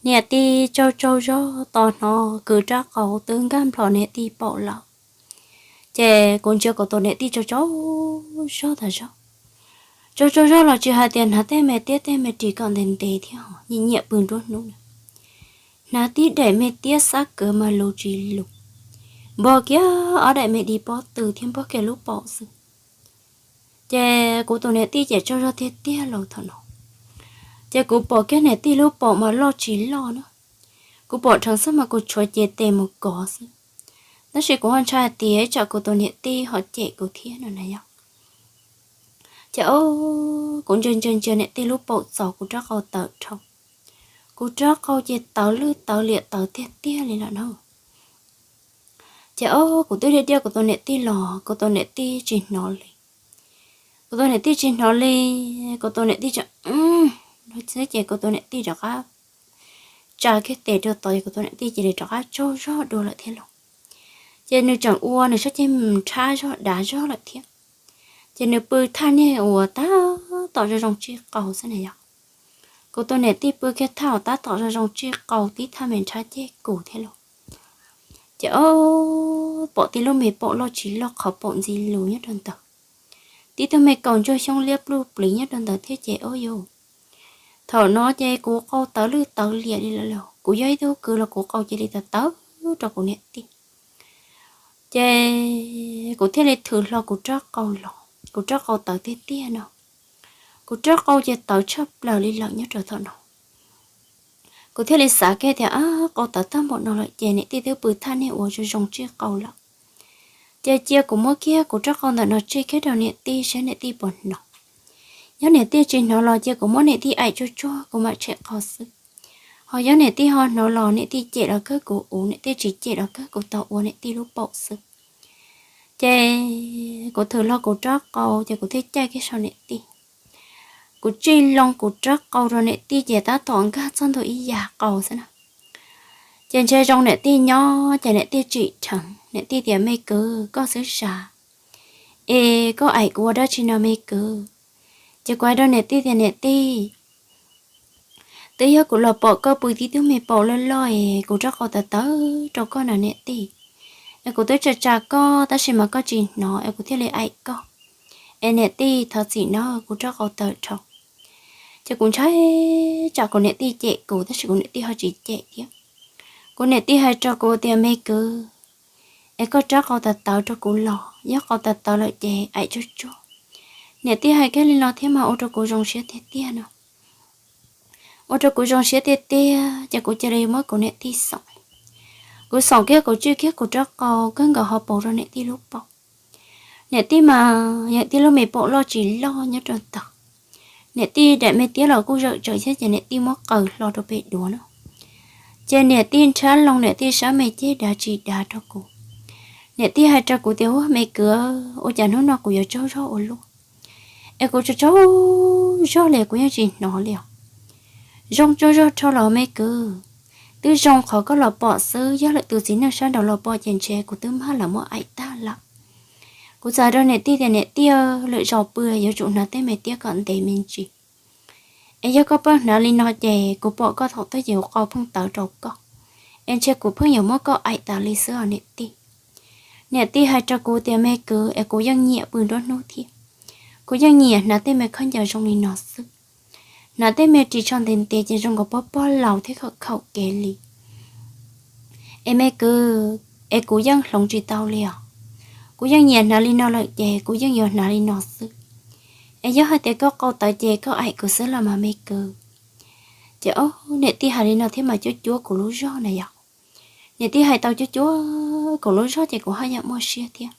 Niam tij tsaug tsaug zog tos hnov kwv rab qau twb nkag nplho niam tij paum lawm. Ces kuv ntsia kuv tus niam tij tsaug tsaug zog tas zog. Tsaug tsaug zog los tsis hais tias hnav tej me tiab tej me ris kom ntev ntev thiab ho nyiam nyiam pw nruab hnub na. Hnav tib daim me tiab xab kawv mas lus tsis lus, npog kiag ob daim me di pob tw thiab npog kiag lub paum xwb. Ces kuv tus niam tij ces tsaug zog tiag tiag los thaum no. Ces kuv pom kiag niam tij lub paum mas loj tsis loj na. Kuv pom dheev xwb mas kuv tshuav cev tes mus kov xwb. Tab sis kuv ho ntshai hais tias tsam kuv tus niam tij ho cem kuv thiab no na yog. Ces o, kuv ntsia ntsia ntsia niam tij lub paum txaus kuv rab qau tawv dhau. Kuv rab qau ces tawv lwj tawv liam tawv tiag tiag li lawm na. Ces o, kuv twb diaj diaj kuv tus niam tij los kuv tus niam tij tsis hnov li. Kuv tus niam tij tsis hnov li, kuv tus niam tij tseem, ces kuv tus niam tij rov qab tsa kiag tes rau tod, kuv tus niam tij cia li rov qab tsaug zog dua lawm thiab lauj. Ces nws tseem ua nws sab ceg nrhab zog dav zog lawm thiab. Ces nws pw thaj niag uas tab tom zoo zoo tsij qau xwb na yog. Kuv tus niam tij pw kiag thaj uas tab tom zoo zoo tsij qau tib thaj me nrhab ceg kus thiab lauj. Ces o, pom tib lub me paum loj tsis loj qhov paum ntxi lus nyob rau ntawd. Tib tug me kaus ntsuag xyoob liab pluj pliv nyob rau ntawd thiab ces o yus. Thaum no ces kuv qau tawv lwj tawv liam li lawm lauj, kuv yog ib tug kwv los kuv qau cia li tawv tawv rau kuv niam tij. Ces kuv thiaj li thwm hlo kuv rab qau los, kuv rab qau tawv tiag tiag no. Kuv rab qau ces tawv tshaj plaws li lawm nyob rau thaum no. Kuv thiaj li xav kiag tias, ab, qau tawv tag npaum no lawm ces niam tij twb pw thaj niag uas zoo zoo tsij qau lawm. Ces cia kuv muab kiag kuv rab qau ntawm no tsij kiag rau niam tij saib niam tij puas hnov. Yog niam tij tsis hnov los cia kuv muab niam tij aim tsuag tsuag kuv mam tshem qau xwb. Ho yog niam tij ho hnov los niam tij cem los kawg kuv ua, niam tij tsis cem los kawg kuv tau ua niam tij lub paum xwb. Ces kuv thwm hlo kuv rab qau ces kuv thiaj caij kiag saum niam tij. Kuv tsij loo kuv rab qau rau niam tij ces tab tom nkag txog ntua ib yam qau xwb na. Ces ntshe zoo niam tij nyob ces niam tij tsim dheev, niam tij tias, me kwv, koj xwb sav, es koj aim kuv ua dab tsi no me kwv? Ces kuv hais rau niam tij tias, niam tij, twb yog kuv los pom koj pw tib tug me paum loj loj es kuv rab qau tawv tawv rau koj na niam tij. Es kuv twb tsa tsa koj tab sis mas koj tsis hnov es kuv thiaj li aim koj. Es niam tij thov txim nawb, kuv rab qau tawv dhau. Ces kuv ntshai tsam kuv niam tij cem kuv tab sis kuv niam tij ho tsis cem thiab. Kuv niam tij hais rau kuv tias, me kwv, es koj rab qau tawv tawv rau kuv los, yog qau tawv tawv lawm ces aim tsuag tsuag. Niam tij hais kiag li no thiab mas ua rau kuv zoo siab tiag tiag no. Ua rau kuv zoo siab tiag tiag ces kuv cia li muab kuv niam tij xoom. Kuv xoom kiag kuv tsij kiag kuv rab qau kawg nkaus ho paus rau niam tij lub paum. Niam tij mas yog tib lub me paum loj tsis loj nyob rau ntawd. Niam tij daim me tiab los kuj zawm tsawv thiab ces niam tij muab qaws hlo rau pem duav no. Ces niam tij nrhab loo niam tij sab me ceg dav tsis dav rau kuv. Niam tij hais rau kuv tias, ua me kwv, ua cas hnub no kuv yuav tsaug zog ua luaj, es kuv tsaug tsaug zog li kuv yeej tsis hnov li os. Zoo tsaug zog dhau los me kwv, twb zoo qhov koj los pom xwb, yog lwm tus txiv neej sab nraud los pom ces ntshe kuv twb mag lawv muab aim tag lawm. Kuv txawm hais rau niam tij tias, niam tij, lwm zaus pw yuav tsum hnav tej me tiab kom ntev me ntsis. Es yog koj pheej hnav li no ces kuv pom koj thaum twg ces kuv qau pheej tawv rau koj, es ntshe kuv pheej yuav muab koj aim tas li xwb os niam tij. Niam tij hais rau kuv tias, me kwv, es kuv yeej nyiam pw nruab hnub thiab. Kuv yeej nyiam hnav tej me khaub ncaws zoo li no xwb. Hnav tej me ris tsho ntev ntev ces zoo nkaus pog pog laus thiab khaum khaum kev li. Es me kwv, es kuv yeej hloov tsis tau li os. Kuv yeej nyiam hnav li no lawm ces kuv yeej yuav hnav li no xwb. Es yog hais tias koj qau tawv ces koj aim kuv xwb los mas me kwv. Ces o, niam tij hais li no thiab mas cuab cuab kuv lub zog na yog. Niam tij hais tau cuab cuab kuv lub zog ces kuv haj yam muaj siab thiab.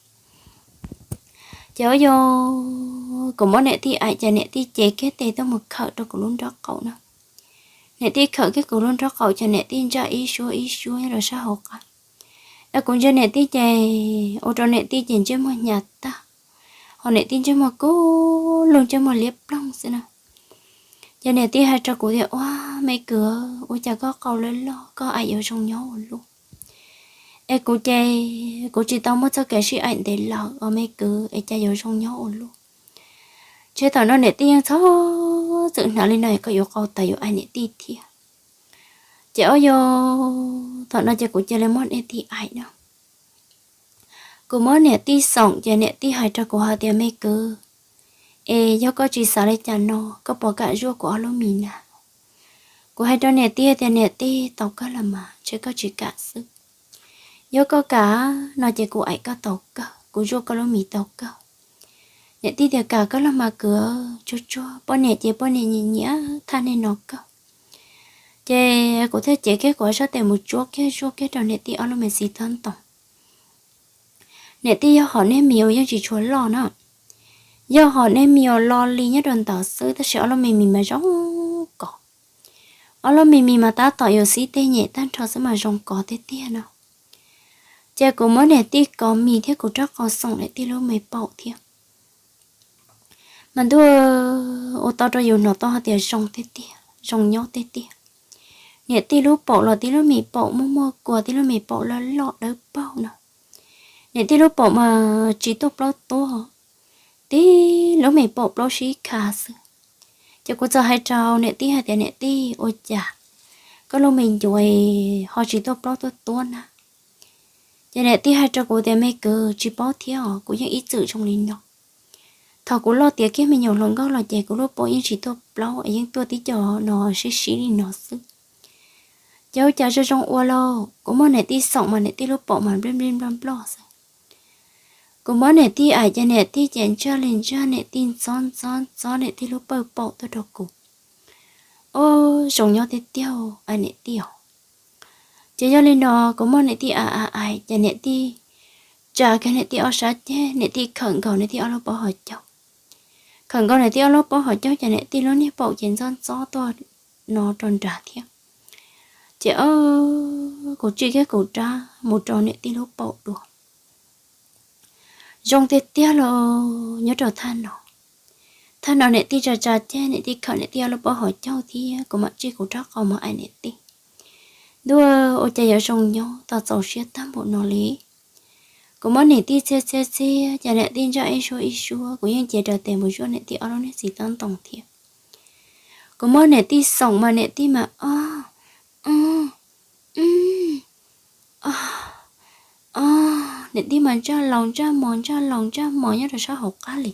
Ces o yog kuv muab niam tij aim ces niam tij cev kiag tes tuaj mus khawm rau kuv lub nrob qaum na. Niam tij khawm kiag kuv lub nrob qaum ces niam tij ntsaj ib suab ib suab nyob rau sab hauv qab. Es kuv ntsia niam tij ces ua rau niam tij ces ntsej muag hnyav tag, ho niam tij ntsej muag kub lug ntsej muag liab ploog xwb na. Ces niam tij hais rau kuv tias, ua me kwv, ua cas koj qau loj loj koj aim yuav zoo nyob ua luaj. Es kuv ces kuv tsis tau muaj txoj kev sib aim ntev lawm os me kwv, es cas yuav zoo nyob ua luaj. Ntshe thaum no niam tij yeej txhob txwm hnav li no es koj yuav qau tawv yuav aim niam tij thiab. Ces o yo, thaum no ces kuv cia li muab niam tij aim no. Kuv muab niam tij xoom ces niam tij hais rau kuv hais tias, Me kwv, es yog koj tsis xav li cas no, koj puas kam zuaj kuv ob lub mis na? Kuv hais rau niam tij tias, Niam tij, tau kawg los mas, ntshe koj tsis kam xwb. Yog koj kam no ces kuv aim koj tau kawg, kuv zuaj koj lub mis tau kawg. Niam tij tias, Kam kawg los mas kwv, tsuag tsuag, poj niam ces poj niam nyiam nyiam thaj nej no kawg. Ces kuv thiaj cev kiag kuv ob sab tes mus tsuab kiag zuaj kiag rau niam tij ob lub me txiv tag ntoo. Niam tij yog hom niag mis uas yeej tsis tshua loj na, yog hom niag mis uas lo li nyob rau ntawd xwb, tab sis ob lub me mis mas zoo kov. Ob lub me mis mas tab tom yuav xib teg nyem tag nrho xwb mas zoo kov tiag tiag no. Ces kuv muab niam tij kov mis thiab kuv rab qau xoom niam tij lub me paum thiab. Mas ntuj, ua tau rau yus hnov tau hais tias zoo tiag tiag, zoo nyob tiag tiag. Niam tij lub paum los tib lub me paum muaj muaj kua, tib lub me paum loj loj dawb paug no. Niam tij lub paum mas tsis tuaj plaub tuab, tib lub me paum plaub sib kha xwb. Ces kuv txawm hais rau niam tij hais tias, Niam tij, ua cas koj lub me ncuav ho tsis tuaj plaub tuaj tuab na? Ces niam tij hais rau kuv tias, Me kwv, tsis paub thiab os, kuv yeej ib txwm zoo li no. Thaum kuv loj tiav kiag me nyuam hluas nkauj los ces kuv lub paum yeej tsis tuaj plaub es yeej tuaj tib co no sib sib li no xwb. Ces ua cas zoo zoo ua lauj, kuv muab niam tij xoom mas niam tij lub paum mas nplij nplij nploj nploj xwb. Kuv muab niam tij aim ces niam tij ces ntsaj li ntsaj, niam tij ntxob ntxob ntxob niam tij lub pawg paum tuaj rau kuv. Ub, zoo nyob tiag tiag, aim niam tij os. Ces yog li no kuv muab niam tij aim aim aim ces niam tij tsa kiag niam tij ob sab ceg, niam tij khawm nkaus niam tij ob lub pob hauv caug. Khawm nkaus niam tij ob lub pob hauv caug ces niam tij lub niag paum ces ntxob ntxob tuaj no rau nrad thiab. Ces o, kuv tsij kiag kuv rab mus rau niam tij lub paum dua. Zoo tiag tiag los nyob rau thaj no. Thaj no niam tij tsa tsa ceg, niam tij khawm niam tij ob lub pob hauv caug thiab kuv mam tsij kuv rab qau mus aim niam tij. Ntuj, ua cas yuav zoo nyob tau txaus siab tag npaum no li. Kuv muab niam tij txiag txiag txiag ces niam tij ntsaj ib suab ib suab, kuv yeej cev raws tes mus zuaj niam tij ob lub niag txiv tag ntoo thiab. Kuv muab niam tij xoom mas niam tij mas o, o, o, o, niam tij mas ntsaj laus ntsaj mos ntsaj laus ntsaj mos nyob rau sab hauv qab li.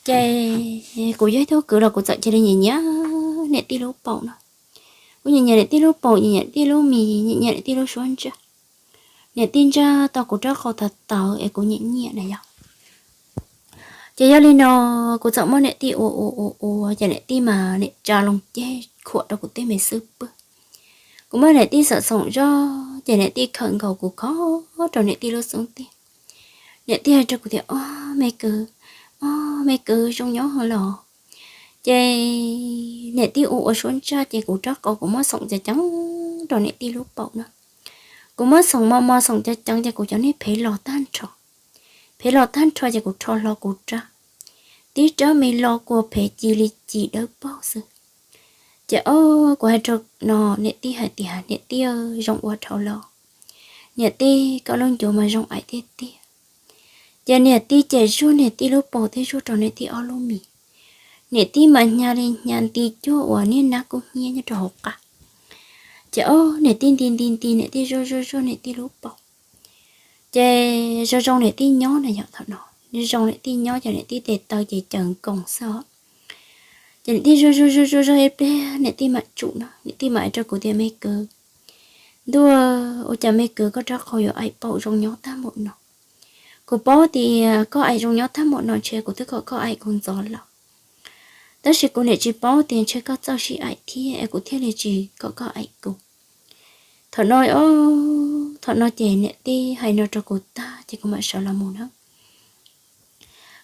Ces kuv yog ib tug kwv los kuv txawm cia li nyiam nyiam niam tij lub paum no. Kuv nyiam nyiam niam tij lub paum, nyiam nyiam niam tij lub mis, nyiam nyiam niam tij lub suab ntsaj. Niam tij ntsaj tau kuv rab qau tawv tawv es kuv nyiam nyiam na yog. Ces yog li no kuv txawm muab niam tij ua ua ua ua ces niam tij mas niam tsa loo ceg khuam rau kuv tej me xwb pwg. Kuv muab niam tij xav xoom zog ces niam tij khawm nkaus kuv khob rau niam tij lub xub ntiag. Niam tij hais rau kuv tias, Ob me kwv, ob me kwv, zoo nyob heev los? Ces niam tij ua ua suab ntsaj ces kuv rab qau kuv muab xoom ceev ceev rau niam tij lub paum na. Kuv muab xoom mos mos xoom ceev ceev ces kuv cov niag phev los tag nrho. Phev los tag nrho ces kuv rho hlo kuv rab. Tib rab me lo kua phev ci li ci dawb paug xwb. Ces o, kuv hais rau no niam tij hais tias, Niam tij, zoo ua dhau los. Niam tij, koj lub ncuav mas zoo aim tiag tiag. Ces niam tij ces zuaj niam tij lub paum thiab zuaj rau niam tij ob lub mis. Niam tij mas hnyav li hnyav nti cuag uas niag nab kub hnyiab nyob rau hauv qab. Ces o, niam tij nti nti nti niam tij zuaj zuaj zuaj niam tij lub paum. Ces zoo zoo niam tij nyob na yom, thaum no zoo niam tij nyob ces niam tij tes taw ces caws nkoos xwb os. Ces niam tij zuaj zuaj zuaj zuaj zuaj ib pliag niam tij mam tsum no, niam tij mam hais rau kuv tias, Me kwv, ntuj, ua cas me kwv koj rab qau yuav aim paum zoo nyob tag npaum no? Kuv paub tias koj aim zoo nyob tag npaum no ntshe kuv twb kom koj aim kuv ntxov lawm. Tab sis kuv niam tsis paub tias ntshe koj txawj sib aim thiab es kuv thiaj li tsis kom koj aim kuv. Thaum no, thaum no ces niam tij hais no rau kuv tag ces kuv mam sawv los mus na.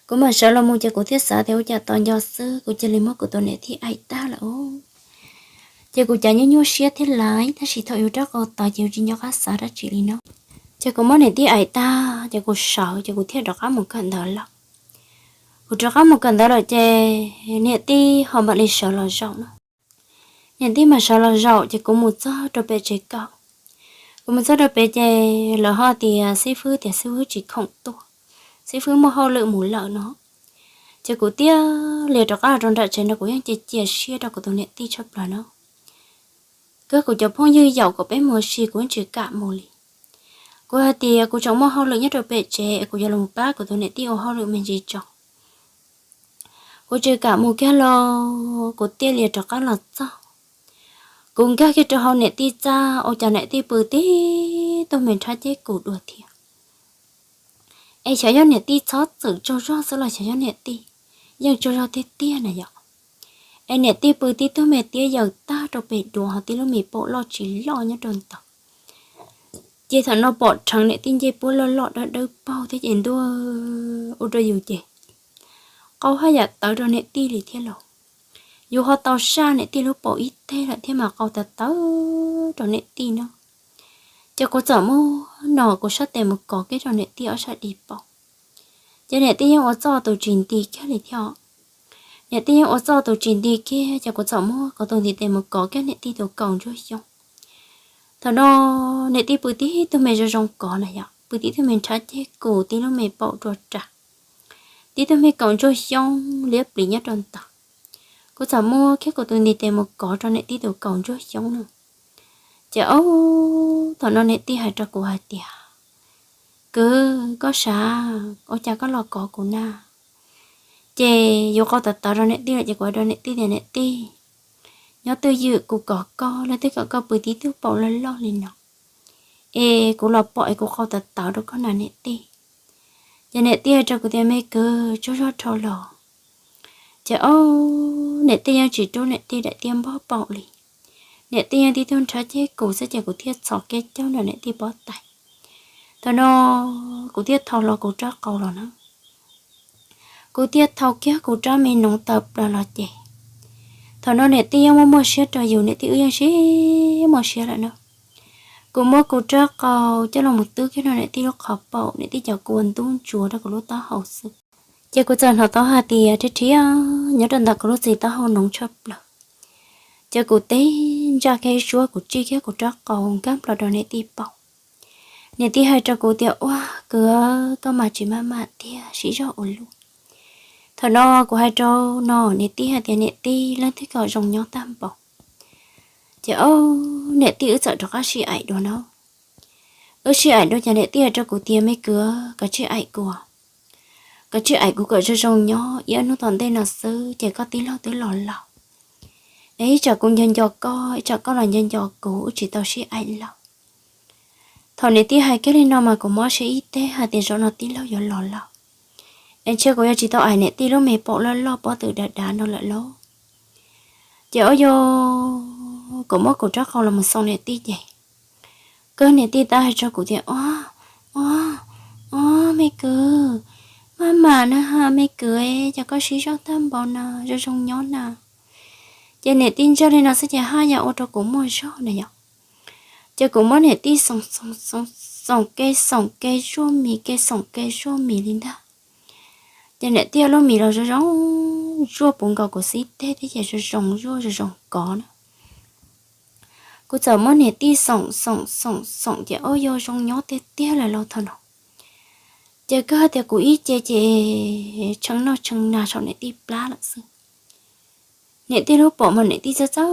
Kuv mam sawv los mus ces kuv thiaj xav tias ua cas tos nco xwb kuv cia li muab kuv tus niam tij aim tag lawm os. Ces kuv cas nyuaj nyuaj siab thiab laiv, tab sis thaum yus rab qau tawv ces yus tsis nco qab xav dab tsi li no. Ces kuv muab niam tij aim tag ces kuv sawv ces kuv thiaj rov qab mus kawm ntawv lawm. Kuv rov qab mus kawm ntawv lawm ces niam tij ho mam li sawv los zaum no. Niam tij mam sawv los zaum ces kuv mus txog rau pem tsev kaum. Kuv mus txog rau pem ces lawv ho tias xib fwb tias xib fwb tsis khoom tuaj, xib fwb muaj hauj lwm mus lawm no. Ces kuv thiaj li rov qab los rau nram tsev no kuv yeej cia cia siab rau kuv tus niam tij tshaj plaws no. Kawg kuv cov phooj ywg yaum kom peb mus ua si kuv yeej tsis kam mus li. Kuv hais tias kuv tseem muaj hauj lwm nyob rau pem tsev es kuv yuav los pab kuv tus niam tij ua hauj lwm me ntsis tso. Kuv tsis kam mus kiag los kuv thiaj li rov qab los txog. Kuv nkag kiag rau hauv niam tij txaj ua cas niam tij pw tib tug me nrhab ceb kus dua thiab. Es xyov yog niam tij txhob txwm tsaug zog xwb los xyov yog niam tij yeej tsaug zog tiag tiag na yom. Es niam tij pw tib tug me tiab yaws tag rau pem duav ho tib lub me paum loj tsis loj nyob rau ntawd. Ces thaum no pom rheev niam tij ncej puab loj loj dawb dawb paug thiab ces ntuj, ua rau yus ces qaug haj yam tawv rau niam tij li thiab los. Yus ho tau saj niam tij lub paum ib teg lawm thiab mas qau tawv tawv rau niam tij no. Ces kuv txawm muab no kuv sab tes mus kov kiag rau niam tij ob sab di paum. Ces niam tij yeej ua txoj tus tsis nti kiag li thiab. Niam tij yeej ua txoj tus tsis nti kiag ces kuv txawm muab kuv tus ntiv tes mus kov kiag niam tij tus kaum ntsuag xyoob. Thaum no niam tij pw tib tug me zoo zoo kov na yom, pw tib tug me nrhab ceg kus tib lub me paum rua ras, tib tug me kaum ntsuag xyoob liab plis nyob rau ntawd. Kuv txawm muab kiag kuv tus ntiv tes mus kov rau niam tij tus kaum ntsuag xyoob no. Ces ob, thaum no niam tij hais rau kuv hais tias, kwv, koj sav, ua cas koj los kov kuv na? Ces yus qau tawv tawv rau niam tij lawm ces kuv hais rau niam tij tias niam tij, nyob twj ywm kuv kov koj, leej twg kom koj pw tib tug paum loj loj li no, es kuv los pom es kuv qau tawv tawv rau koj na niam tij. Ces niam tij hais rau kuv tias me kwv, tsaug zog dhau los. Ces ob, niam tij yeej tsis rub niam tij daim tiab npog paum li. Niam tij yeej tib tug nrhab ceg kus xwb ces kuv thiaj txhos kiag caug nram niam tij pob tais. Thaum no kuv thiaj thau hlo kuv rab qau los na. Kuv thiaj thau kiag kuv rab me noov taws plaws los ces thaum no niam tij yeej muaj muaj siab rau yus, niam tij wb yeej sib muaj siab lawm na. Kuv muab kuv rab qau coj los mus twb kiag rau niam tij lub qhov paum, niam tij cov kua ntub ntsuav rau kuv lub taub hau xwb. Ces kuv txawm hnov tau hais tias rhiab rhiab nyob rau ntawm kuv lub txiv taub hau noov tshaj plaws. Ces kuv teb ntsaj kiag ib suab kuv tsij kiag kuv rab qau nkag nplo rau niam tij paum. Niam tij hais rau kuv tias ua kwv, koj mas tsis maj mam tiag, sib zog ua luaj. Thaum no kuv hais rau no niam tij hais tias niam tij, leej twg kom zoo nyob tag npaum. Ces ob, niam tij wb txawm rov qab sib aim dua no. Wb sib aim dua ces niam tij hais rau kuv tias me kwv, koj tsij aim kuv, koj tsij aim kuv kom zoo zoo nyob, ib ob hnub tom ntej no xwb ces koj tij laug twb los laus. Es ib tsam kuv nco nco koj, ib tsam koj los nco nco kuv, wb tsis tau sib aim lauj. Thaum niam tij hais kiag li no mas kuv mob siab ib teg hais tias zaum no tij laug yuav los lauj. Es ntshe kuv yuav tsis tau aim niam tij lub me paum loj loj pob tw dav dav no lawm lauj. Ces ob, yog kuv muab kuv rab qau los mus xoo niam tij ces kawg niam tij tab hais rau kuv tias ua, ua, ua me kwv, maj mam na ha me kwv, cas koj sib zog tag npaum na, zoo zoo nyob na. Ces niam tij ntsaj li no xwb ces haj yam ua rau kuv muaj zog na yom. Ces kuv muab niam tij xoom xoom xoom, xoom kev xoom kev zuaj mis kev xoom kev zuaj mis li ntag. Ces niam tij lub mis los zoo zoo zuaj puv nkaus kuv xib teg thiab ces zoo zoo zuaj zoo zoo kov na. Kuv txawm muab niam tij xoom xoom xoom xoom ces ob, yog zoo nyob tiag tiag lawm lauj thaum no. Ces kawg hais tias kuv ib ce ces tshee noj tshee nag saum niam tij plab lawm xwb. Niam tij lub paum mas niam tij txawj txawj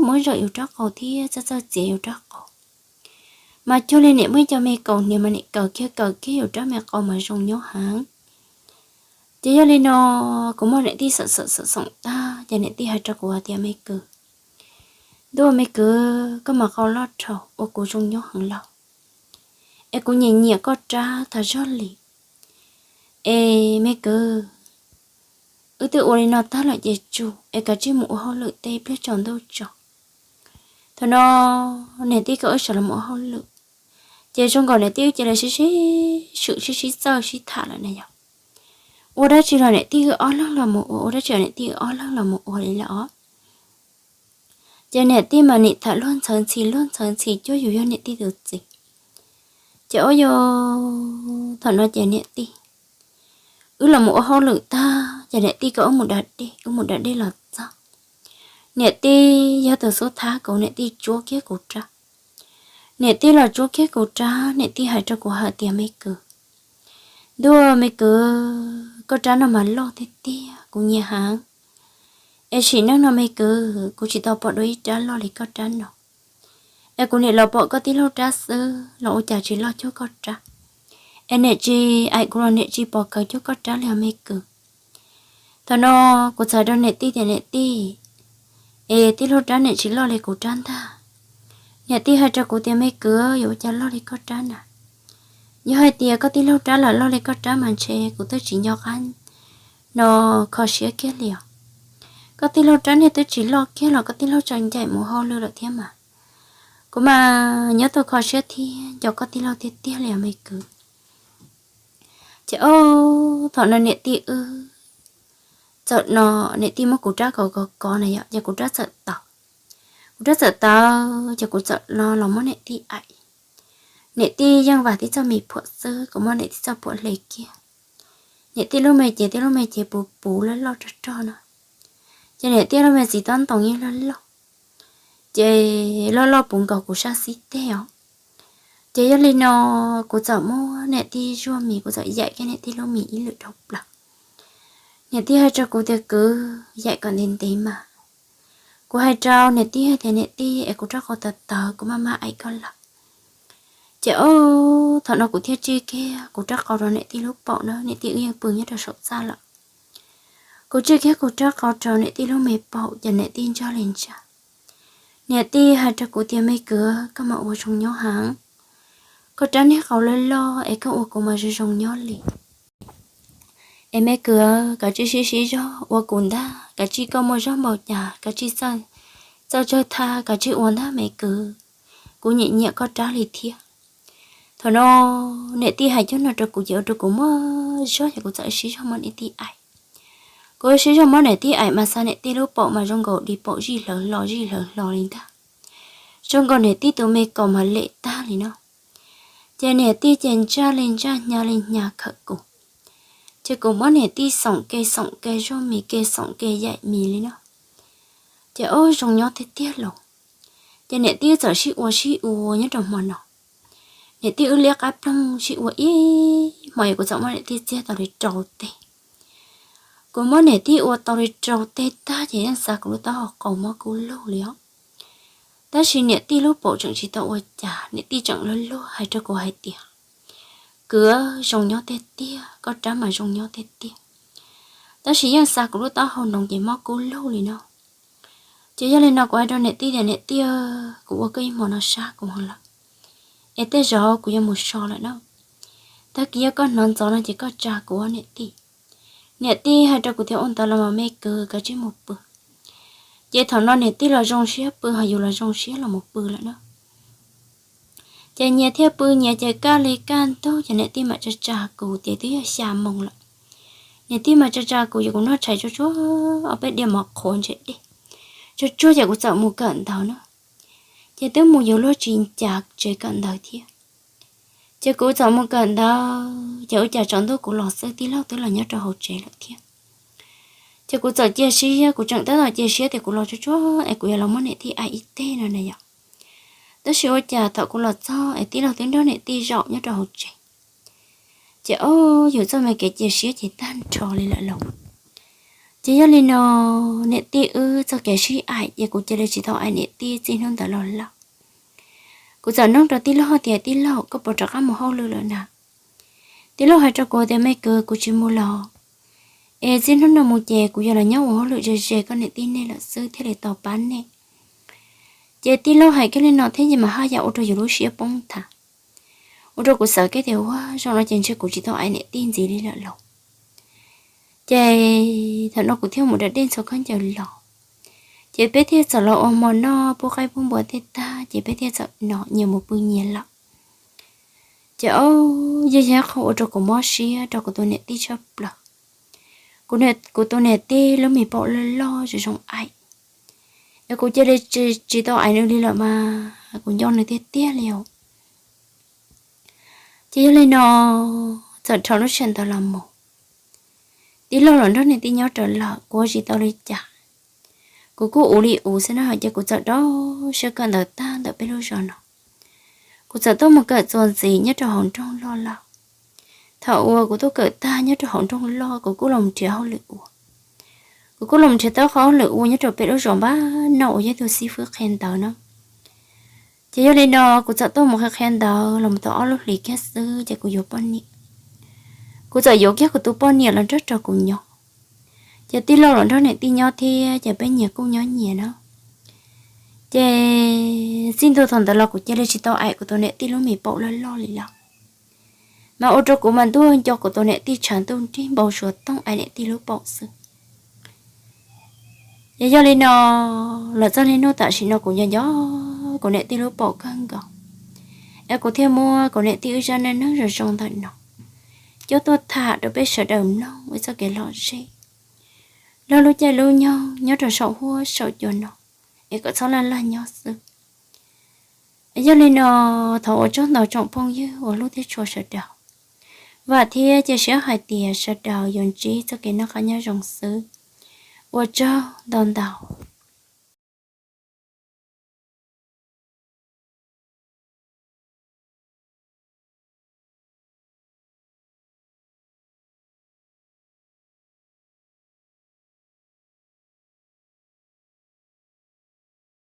muab zawm yus rab qau thiab txawj txawj txiav yus rab qau. Mas cuag li niam muaj ib co me kaus hniav mas niam kaws kiag kaws kiag yus rab me qau mas zoo nyob heev. Ces yog li no, kuv muab niam tij xoom xoom xoom xoom tag ces niam tij hais rau kuv hais tias me kwv, ntuj me kwv, koj mas qau loj dhau ua kuv zoo nyob heev lauj. Es kuv nyiam nyiam koj rab tas zog li. Es me kwv, wb twb ua li no tag lawm ces tsum es kav tsij mus ua hauj lwm tej pliag tsaus ntuj tso. Thaum no niam tij kom wb sawv los mus ua hauj lwm, ces zoo nkaus niam tij wb cia li sib sib swm sib sib txawj sib tham lawm na yom. Ua dab tsi los niam tij wb ob leeg los mus ua, ua dab tsi los niam tij wb ob leeg los mus ua li lawm os. Ces niam tij mas nim tham luag ntxhawv ntxhi luag ntxhawv ntxhi cuag yus yog niam tij tus txiv. Ces ob, yog thaum no ces niam tij, wb los mus ua hauj lwm tag ces niam tij kom wb mus da dej, wb mus da dej los txog, niam tij yog tus xub thab kuv, niam tij tsuab kiag kuv rab. Niam tij los tsuab kiag kuv rab, niam tij hais rau kuv hais tias me kwv, ntuj me kwv, koj rab no mas loj tiag tiag, kuv nyiam heev. Es sim neej no me kwv, kuv tsis tau pom dua ib rab loj li koj rab no. Es kuv niam los pom koj tij laug rab xwb los ua cas tsis loj cuag koj rab, es niam tsis aim kuv los niam tsis pom kawg cuag koj rab li os me kwv. Thaum no kuv txhais rau niam tij tias niam tij, es tij laug rab niam tsis loj li kuv rab ntag. Niam tij hais rau kuv tias me kwv, yuav ua cas loj li koj rab na? Yog hais tias koj tij laug rab lam loj li koj rab mas ntshe kuv twb tsis nco qab no kho siab kiag li os. Koj tij laug rab niag twb tsis loj kiag los koj tij laug tseem ncaim mus hauj lwm lawm thiab mas. Kuv mas nyob tau kho siab thiab nco koj tij laug tiag tiag li os me kwv. Ces ob thaum no niam tij wb txawm no, niam tij muab kuv rab kov kov kov na yom, ces kuv rab txawm tawv. Kuv rab txawm tawv ces kuv txawm los los muab niam tij aim. Niam tij yeej vam tib txoj mis phuam xwb, kuv muab niam tij txoj phuam hle kiag. Niam tij lub me cev, tij lub me cev puv puv loj loj rog rog no, ces niam tij lub me txiv tob ntoo yeej loj loj, ces loj loj puv nkaus kuv sab xib teg os. Ces yog li no kuv txawm muab niam tij zuaj mis, kuv txawm yaim kiag niam tij lub mis ib lwm dhau plaws. Niam tij hais rau kuv tias kwv, yaim kom ntev ntev mas. Kuv hais rau niam tij tias niam tij, es kuv rab qau tawv tawv, kuv maj maj aim koj lawm. Ces ob thaum no kuv thiaj tsij kiag kuv rab qau rau niam tij lub paum na, niam tij wb yeej pw nyob rau saum txaj lawm. Kuv tsij kiag kuv rab qau rau niam tij lub me paum ces niam tij ntsaj li ntsaj. Niam tij hais rau kuv tias me kwv, koj mas ua zoo nyob heev, koj rab niag qau loj loj es koj ua kuv mas zoo zoo nyob li. Es me kwv, kav tsij sib sib zog ua kuv ntag, kav tsij koj muaj zog npaum cas kav tsij txawj tsawg thaj kav tsij ua ntag me kwv, kuv nyiam nyiam koj rab li thiab. Thaum no niam tij hais cov no rau kuv ces ua rau kuv muaj zog ces kuv txawm sib zog muab niam tij aim. Kuv sib zog muab niam tij aim mas xav niam tij lub paum mas zoo nkaus li paum zij hlawv hlo zij hlawv hlo li ntag. Zoo nkaus niam tij tus me kaus mas lem tag li no. Ces niam tij ces ntsaj li ntsaj hnyav li hnyav khawm kuv. Ces kuv muab niam tij xoom ke xoom ke zuaj mis ke xoom ke yaim mis li no. Ces ob zoo nyob tiag tiag los. Ces niam tij txawm sib ua sib ua nyob rau hmo no. Niam tij wb liab qab ploog sib ua ib hmo es kuv txawm muab niam tij txiag tau li rau teg. Kuv muab niam tij ua tau li rau teg tag ces yeej xav kuv lub taub hau qaus mob kub lug li os. Tab sis niam tij lub paum tseem tsis tau ua cas, niam tij tseem luag luag hais rau kuv hais tias, kwv, zoo nyob tiag tiag, koj rab mas zoo nyob tiag tiag. Tab sis yeej xav kuv lub taub hau noov ces mob kub lug li no. Ces yog li no kuv hais rau niam tij tias niam tij, kuv ua koj ib hmo no sab kuv heev lawm, es tej zaum kuv yuav mus so lawm na. Tag kis yog koj hnov ntxov no ces koj tsa kuv niam tij. Niam tij hais rau kuv tias ua ntawd los mas me kwv, kav tsij mus pw. Ces thaum no niam tij los zoo siab pw ho yus los zoo siab los mus pw lawm na. Ces nyias thiaj pw nyias ces kaj li kaj ntug ces niam tij mam tsa tsa kuv tias twb yog xya moos lawm. Niam tij mam tsa tsa kuv, yog kuv noj tshais tsuag tsuag ob peb diav mov qhuav ntse dej tsuag tsuag ces kuv txawm mus kawm ntawv na. Ces twb mus yuav luag tsis ncav tsev kawm ntawv thiab. Ces kuv txawm mus kawm ntawv ces ua cas tsaus ntuj kuv los xwb tij laug twb los nyob rau hauv tsev lawm thiab. Ces kuv txawm cia siab, kuv tseem tab tom cia siab tias kuv los tsuag tsuag es kuv yuav los muab niam tij aim ib teg no na yom. Tab sis ua cas thaum kuv los txog es tij laug twb nrog niam tij zaum nyob rau hauv tsev. Ces ob yus txoj me kev cia siab ces tag nrho li lawm los. Ces yog li no, niam tij wb txoj kev sib aim ces kuv cia li tsis tau aim niam tij txij hnub ntawd los lawm. Kuv txawm nug rau tij laug tias tij laug, koj puas rov qab mus hauj lwm lawm na? Tij laug hais rau kuv tias me kwv, kuv tsis mus los, es txij hnub no mus ces kuv yuav los nyob ua hauj lwm ze ze koj niam tij nej lawm xwb thiaj li tau pab nej. Ces tij laug hais kiag li no thiab ces mas haj yam ua rau yus lub siab poob nthav, ua rau kuv xav kiag tias ua zoo no ces ntshe kuv tsis tau aim niam tij ntxiv li lawm los. Ces thaum no kuv thiaj mus da dej ntxhua khaub ncaws los. Ces peb thiaj txawm los ua hmo noj pub qaib pub npua tej tag ces peb thiaj txawm no nyias mus pw nyias lawm. Ces ob yog yog qhov ua rau kuv mob siab rau kuv tus niam tij tshaj plaws. Kuv tus niam tij lub me paum loj loj zoo zoo aim, es kuv cia li tsis tau aim nws li lawm mas kuv nco nws tiag tiag li os. Ces yog li no, txawm dhau lub sij hawm ntawd los mus, tij laug los nrog niam tij nyob raws lawm, kuv ua tsis tau li cas. Kuv kuj ua li ua xwb na, ces kuv txawm rau siab kawm ntawv tag ntawm peb lub zos no, kuv txawm tuaj mus kawm txuas ntxiv nyob rau hauv nroog loj lawm. Thaum uas kuv tuaj kawm tag nyob rau hauv nroog loj, kuv kuj los nrhiav hauj lwm ua. Kuv kuj los nrhiav tau qhov hauj lwm ua nyob rau peb lub zos npab no uas yog tus xib fwb qhia ntawv na. Ces yog li no kuv txawm tuaj mus qhia qhia ntawv los mus tau ob lub hlis kiag xwb ces kuv yuav poj niam. Kuv txawm yuav kiag kuv tus poj niam los nrog rau kuv nyob. Ces tij laug los nrog niam tij nyob thiab ces peb nyias kuj nyob nyias na. Ces txij ntua thaum ntawd los kuv cia li tsis tau aim kuv tus niam tij lub me paum loj loj li lawm. Mas ua rau kuv mas ntuj nco kuv tus niam tij tshav ntuj nrig npau suav tooj aim niam tij lub paum xwb. Ces yog li no, los txog li hnub tam sim no kuv nco nco kuv niam tij lub paum kawg nkaus, es kuv thiaj muab kuv niam tij wb zaj neej neeg zoo zoo ntawm no coj tuaj tham rau peb sawv daws mloog ib txoj kev lom zem, log lub caij lub nyoog nyob rau saum huab saum cua no, es kom txhob laj laj nyob xwb. Yog li no, thov ua tsaug ntau tsoom phooj ywg uas hlub thiab tshua sawv daws. Vam thiab cia siab hais tias sawv daws yuav ntsib txoj kev noj qab nyob zoo xwb. Ua tsaug ntau ntau.